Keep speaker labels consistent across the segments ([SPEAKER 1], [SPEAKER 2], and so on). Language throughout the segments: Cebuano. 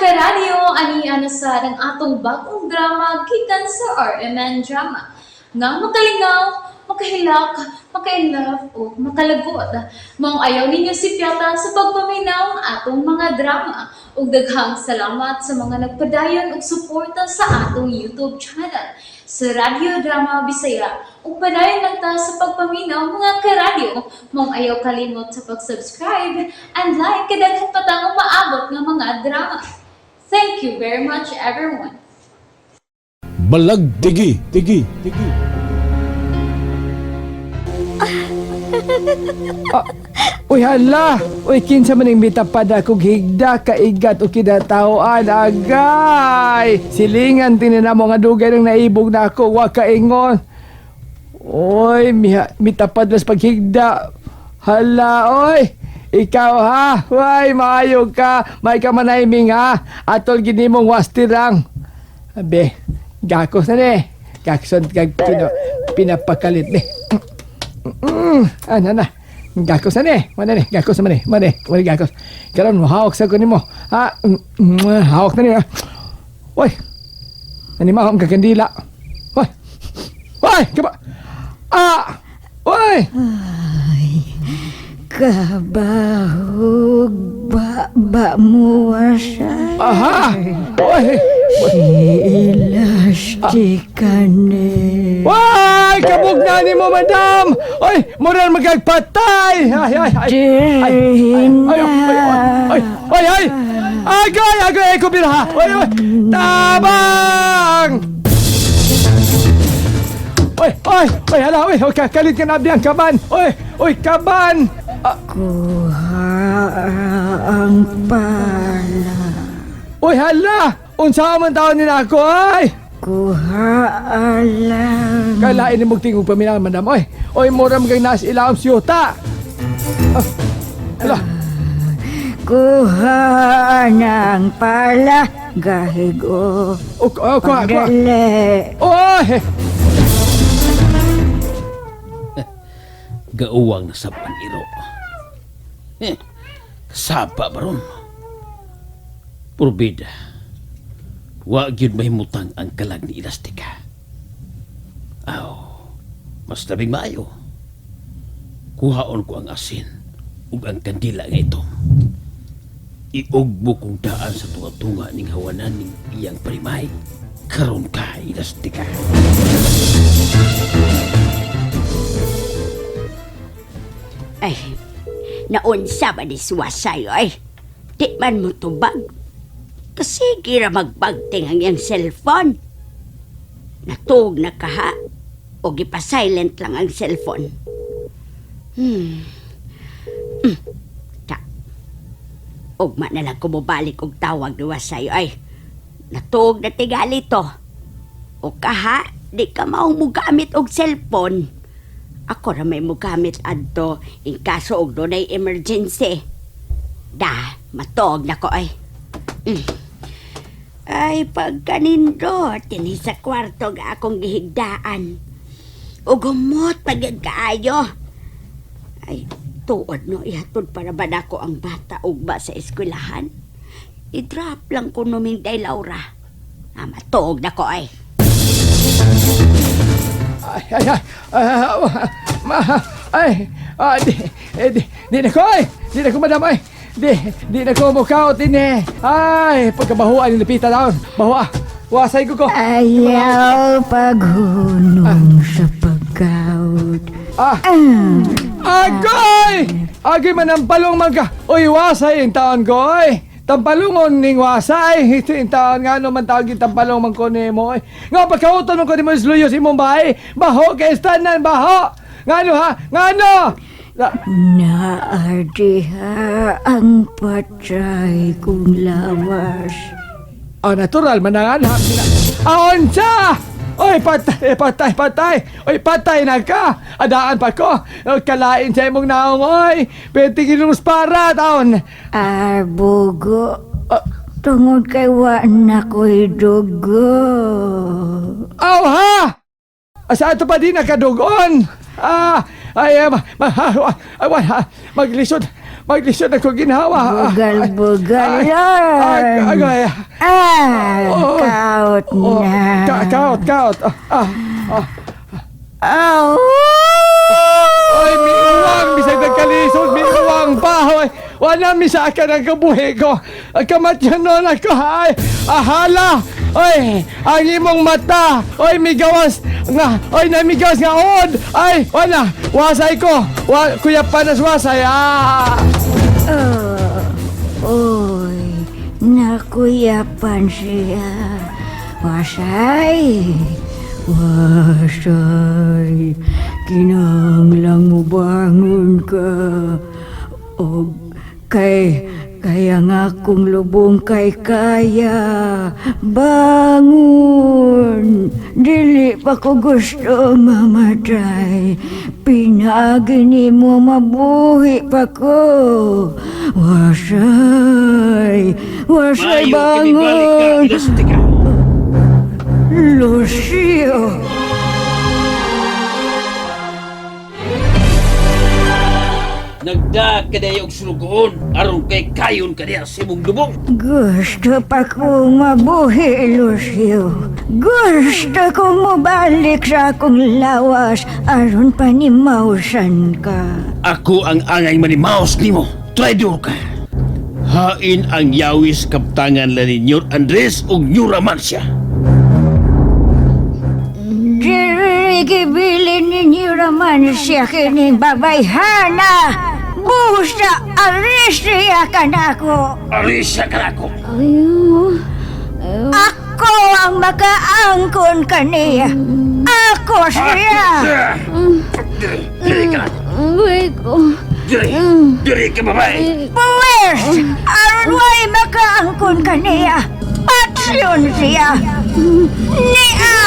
[SPEAKER 1] Karadyo, ani ana sa ang atong bagong drama gikan sa RMN Drama. Nga makalingaw, makahilak, maka-inlove o makalagot. Maong ayaw ninyo sipyata sa pagpaminaw ang atong mga drama. Ug daghang salamat sa mga nagpadayon og suporta sa atong YouTube channel sa Radyo Drama Bisaya. Ug padayon lang ta sa pagpaminaw, mga karadyo. Maong ayaw kalimot sa pag-subscribe and like kay daghan pa tang umaabot nga mga drama. Thank you very much, everyone.
[SPEAKER 2] Balagtigi, tigi, tigi.
[SPEAKER 3] Uy, hala! Uy, kinsa man ang mitapad akong higda, kaigat o kinatawaan, agay! Silingan tinin mo nga dugay ng naibog na ako, wa kaingon. Uy, miha, mitapad las paghigda. Hala, oy! Ikaw ha? Uy, maayo ka. May ka manaiming ha. Atol gini mong wastirang. Abe, gakos na ni. Gakos kag pinapakalit ni. Ano na. Gakos na ni. Mana ni, gakos na ni. Mane, mane gakos. Karon mo hawak sa kunin mo. Ha, hawak na ni. Ah. Oy. Ani mahom ka kandila. Oy. Oy, kaba. Ah! Oy!
[SPEAKER 4] Kabahog ba ba mo siya?
[SPEAKER 3] Aha! Oy!
[SPEAKER 4] Elastika ni.
[SPEAKER 3] Oy! Kabog na ni mo, madam! Oy! Moral magagpatay! Ay, ay, ay! Ay, ay, ay, ay, ay, ay, ay! Agay, agay, ko bilha! Oy, oy! Tabang! Oy, oy, oy, hala, oy, oy, kakalit ka na abdi ang kaban! Oy, oy, kaban! Ah,
[SPEAKER 4] Kuha ang pala.
[SPEAKER 3] Oy, hala! Unsa man taon ni ako, ay!
[SPEAKER 4] Kuha lang.
[SPEAKER 3] Kalain ni mong tingog paminaw, madam. Oy, oy, mura mga nas ilaom siyuta! Ah, hala,
[SPEAKER 4] Kuha ng pala. Gahigo.
[SPEAKER 3] oh, oh, kuha, kuha.
[SPEAKER 4] Pagdali.
[SPEAKER 3] Oy!
[SPEAKER 5] Gauwang na saban iro. Eh, kasaba ba ron? Purbida. Wa gyud mahimutang ang kalag ni Elastika. Aw, mas labing maayo. Kuhaon ko ang asin ug ang kandila nga ito. Iugbo kong daan sa tunga-tunga ning hawanan ning iyang parimay. Karon ka, Elastika.
[SPEAKER 6] Ay, naunsa ba ni Suwasay, ay? Di man mo tubag. Kasi gira magbagting ang iyang cellphone. Natug na kaha. O gipa-silent lang ang cellphone. Ta. Ugma na lang kumubalik og tawag ni Wasay, ay. Natuog na tingali to. O kaha, di ka mao mo gamit og cellphone. Ako ra may mugamit adto in kaso og dunay emergency. Da, matuog na ko ay. Ay, pagkanindot, dinhi sa kwarto ga akong gihigdaan. Ug humot pagyud kaayo. Ay, tuod no, ihatod para ba nako ang bata ugma sa eskwelahan? I-drop lang ko numinday, Laura. Ah, matuog na ko ay.
[SPEAKER 3] Ay, ay, ay, ay, ma, ay, ah, di, eh, di, di na ko, ay, di na ko, madam, ay, di, di na ko mukaot, din eh. Ay, pagkabahuan yung lipita daon, bahua, wasay ko ko.
[SPEAKER 4] Ayaw paghunong sa pagkaut.
[SPEAKER 3] Ah, agay! Agay man ang palong man ka. Uy, wasay in taon ko, oy. Tampalungon ning wasay. Ito in taon nga no man tawag yung tampalong man ko nimo, oy. Nga pagkauton man ko nimo isluyo sa imong bahay. Baho kay tanan, baho. Nga ano ha? Nga ano?
[SPEAKER 4] Naardiha ang patay kong lawas.
[SPEAKER 3] Ah, natural manangan ha. Ah, unsa! Oy, patay, patay, patay. Oy, patay na ka. Adaan pa ko. Oy, kalain sa imong naong, oy. Pwede kinurus para, taon.
[SPEAKER 4] Arbugo.
[SPEAKER 3] Ah.
[SPEAKER 4] Tungod kay wa na ko'y dugo.
[SPEAKER 3] Aw, ha! Asa ato pa di nakadugon? Ah, ay, ma, ma, ha, wa, ay, wa, ha, maglisod. Maglisod ako ginhawa.
[SPEAKER 4] Bugal-bugalan.
[SPEAKER 3] Ay, agay.
[SPEAKER 4] Ah,
[SPEAKER 3] Oh.
[SPEAKER 4] kaut
[SPEAKER 3] Oh,
[SPEAKER 4] na.
[SPEAKER 3] Kaut, kaut. Ah, ah.
[SPEAKER 4] Aw!
[SPEAKER 3] Ay, miuwang, bisag nagkalisod, miuwang pa. Ay, wala mi sa akin ang kabuhi ko. Ang kamatyan nun ako, ay, ahala. Ay, ang imong mata. Ay, migawas nga, ay, namigawas nga, od. Ay, wala, wasay ko. Wa, kuya panas wasay, ah.
[SPEAKER 4] Oy, nakuyapan siya. Wasay, wasay, kinahanglang mo bangon ka. O kay, kaya nga kung lubong kay kaya, bangon. Dili pa ko gusto mamatay. Pinaagi ni mo mabuhi pa ko. Wasay, wasay
[SPEAKER 5] Maayo kinibalik ka,
[SPEAKER 4] bangon.
[SPEAKER 5] Elastica.
[SPEAKER 4] Lucio.
[SPEAKER 5] Nagda ka og sulugoon aron kay kayon ka diha sa imong lubong.
[SPEAKER 4] Gusto pa kong mabuhi, Lucio. Gusto kong mabalik sa akong lawas aron panimausan ka.
[SPEAKER 5] Ako ang angay manimaos nimo. Traidor ka. Hain ang yawis kaptangan la ni Nyor Andres ug Nyura Mancia.
[SPEAKER 4] Diri gibilin ninyo raman siya kining babayhana. Busa aris siya kanako.
[SPEAKER 5] Arisa ka nako.
[SPEAKER 1] Ayaw.
[SPEAKER 4] Ako ang makaangkon kaniya. Ako siya.
[SPEAKER 5] Diri ka.
[SPEAKER 1] Aray ko.
[SPEAKER 5] Diri. Diri ka babae.
[SPEAKER 4] Puwes, aron way makaangkon kaniya. Patsyon siya. Nia!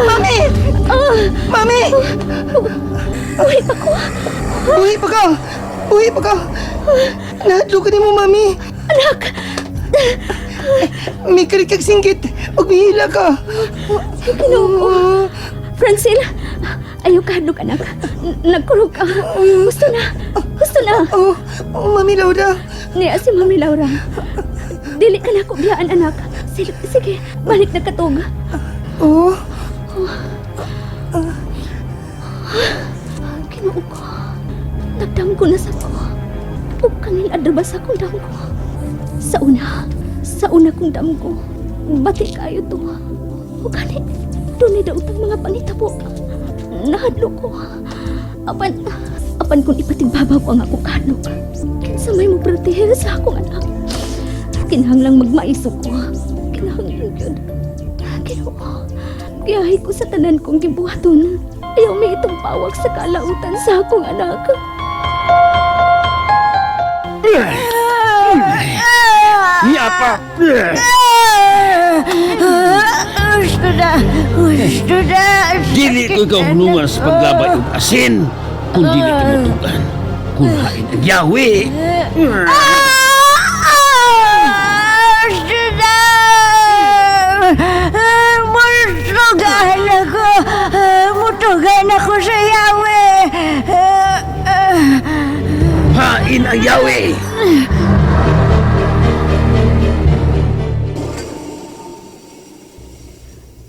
[SPEAKER 2] Mami! Mami! Mami!
[SPEAKER 1] Buhay pa ko.
[SPEAKER 2] Buhi pa ka! Buhi pa ka! Nahadlo ka nimo, Mami!
[SPEAKER 1] Anak!
[SPEAKER 2] May karik kag singgit! Ug mihila ka!
[SPEAKER 1] Ginoo ko. Francine, ayaw ka hadlok, anak. Nagkurog ka. Gusto na. Gusto na.
[SPEAKER 2] Oh, oh, Mami Laura!
[SPEAKER 1] Niya si Mami Laura. Dili ka na ko biyaan, anak. Sige, sige, balik na katog.
[SPEAKER 2] Oh,
[SPEAKER 1] Ginoo ko. Nagdamgo na sa ko. Ug kangil ba sa akong damgo. Sa una kong damgo. Bati kayo to. O gani, dunay daw utang mga pangitabo. Nahadlo ko. Apan kung ipatigbabaw ko ang akong kahadlok. Kinsa may mo proteher sa akong anak. Kinahanglang magmaiso ko. Kinahanglan yun. Ginoo, giyahe ko sa tanan kong gibuhaton. Ayaw may itong pawag sa kalautan sa akong anak.
[SPEAKER 5] Niya pa.
[SPEAKER 4] Gusto na! Gusto na!
[SPEAKER 5] Dili ko ikaw hunungan sa paglabay og asin kung dili ka mutugan. Kung hain ang yawi.
[SPEAKER 4] Gusto na! Mutugan ako! Mutugan ako sa Yahweh!
[SPEAKER 5] Hain ang yawi.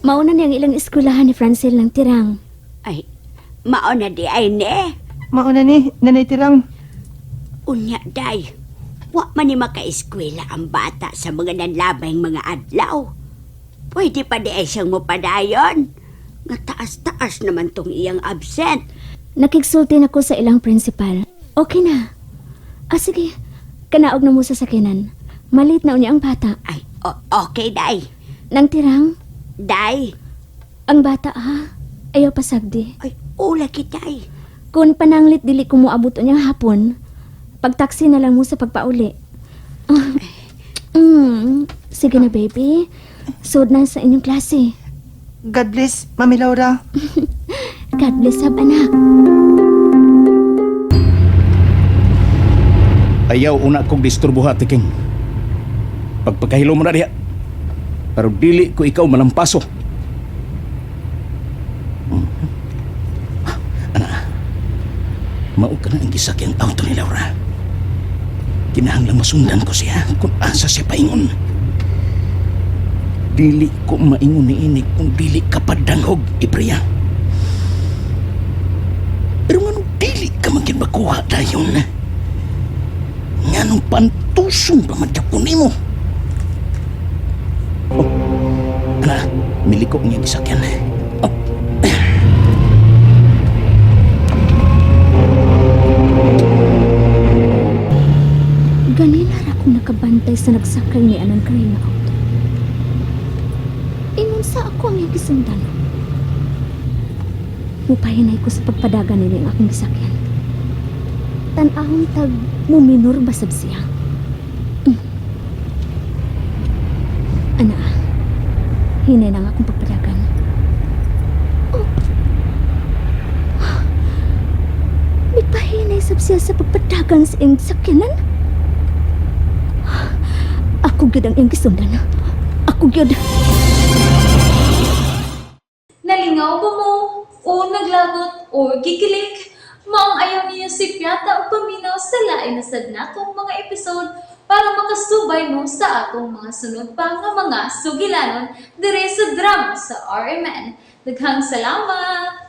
[SPEAKER 1] Mauna niyang ilang eskwelahan ni Francel ng tirang.
[SPEAKER 6] Ay, mao na di ay ne.
[SPEAKER 2] Mauna ni, Nanay Tirang.
[SPEAKER 6] Unya, day. Wa man ni makaeskwela ang bata sa mga nanlabay mga adlaw. Pwede pa di ay siyang mupadayon. Nga taas-taas naman tong iyang absent.
[SPEAKER 1] Nakigsulti na ko sa ilang principal. Okay na. Ah, sige. Kanaog na mo sa sakinan. Malit na unya ang bata.
[SPEAKER 6] Ay, okay, day.
[SPEAKER 1] Nang tirang,
[SPEAKER 6] Day.
[SPEAKER 1] ang bata ha. Ayaw pasagdi.
[SPEAKER 6] Ay, ula kitay.
[SPEAKER 1] Kung pananglit dili ko moabot unyang hapon, pagtaksi na lang mo sa pagpauli. Ah, sige na, baby. Sod na sa inyong klase.
[SPEAKER 2] God bless, Mami Laura.
[SPEAKER 1] God bless sab, anak.
[SPEAKER 7] Ayaw una kong disturbuha, Tiking. Pagpakahilo mo na diha. Pero dili ko ikaw malampaso. Mao ka na ang gisakyang auto ni Laura. Kinahanglang masundan ko siya kung asa siya paingon. Dili ko maingon ni ini kung dili ka padanghog, Ibriya. Pero nganong dili ka man gyud makuha dayon? Nganong pantusong pa man gyud ko nimo? Oh, ana, miliko niya gisakyan. Oh.
[SPEAKER 8] Ganina ra akong nakabantay sa nagsakay ni anang gray nga auto. Ingon sa ako ang iyang gisundan. Mupahinay ko sa pagpadagan nila ang akong gisakyan. Tan-ahon tag muminor basab siya. Ana, hinay na ang akong pagpadagan. Oh. Mipahinay sab siya sa pagpadagan sa iyang sakyanan. Ako gyud ang iyang gisundan. Ako gyud.
[SPEAKER 1] Nalingaw ba mo? O naglagot o gikilig? Maong ayaw niyo si Piata o paminaw sa lain na sad natong mga episode para makasubay mo sa atong mga sunod pa nga mga sugilanon dire sa drama sa RMN. Daghang salamat!